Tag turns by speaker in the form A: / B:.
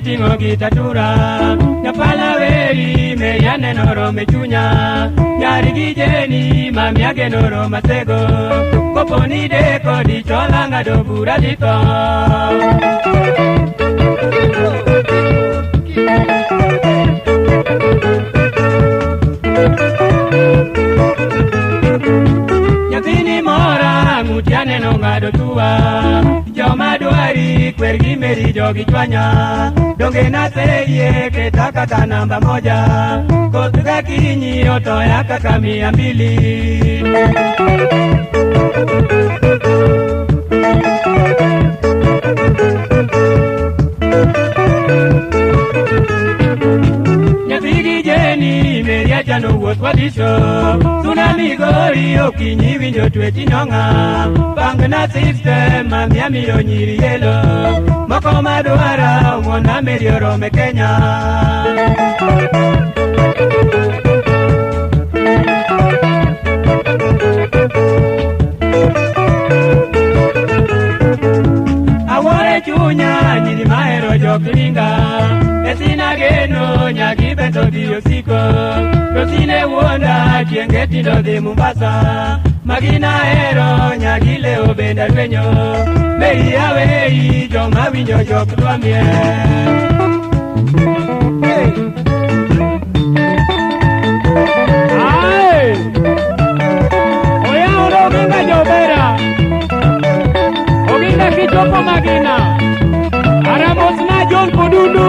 A: ting'o gitatura Nyapala weri me yaneno rome chunya Nyari gi jeni mami ageno roma sego Koponi deko dichola ng'ado bura dhi tho. Nyathini mora ng'uti aneno ng'ado tua Joma dwari kwer gi meri jogi chwanya Donge naseyie keta kaka namba moja Koth gakinyi otoya kaka 200. Nyathi gi jeni meri achano wuoth wadhicho Tsunami gori okinyi winjo twech inyong'a Pangna system mami amiyo nyiri yelo Moko madwara omwona meri orome Kenya. Awuoro e chunya nyiri mahero jok ringa Esina geno nyagi beto dhi osiko Rosine wuonda chienge tindo dhi Mombasa Magina hero nyagi leo bende arwenyo Meri aweyi joma winjo jok dwa miel. Hey!
B: Ae! Oyawre Oginga Jobera. Oginga kichopo Magina. Aramosna John Podundu.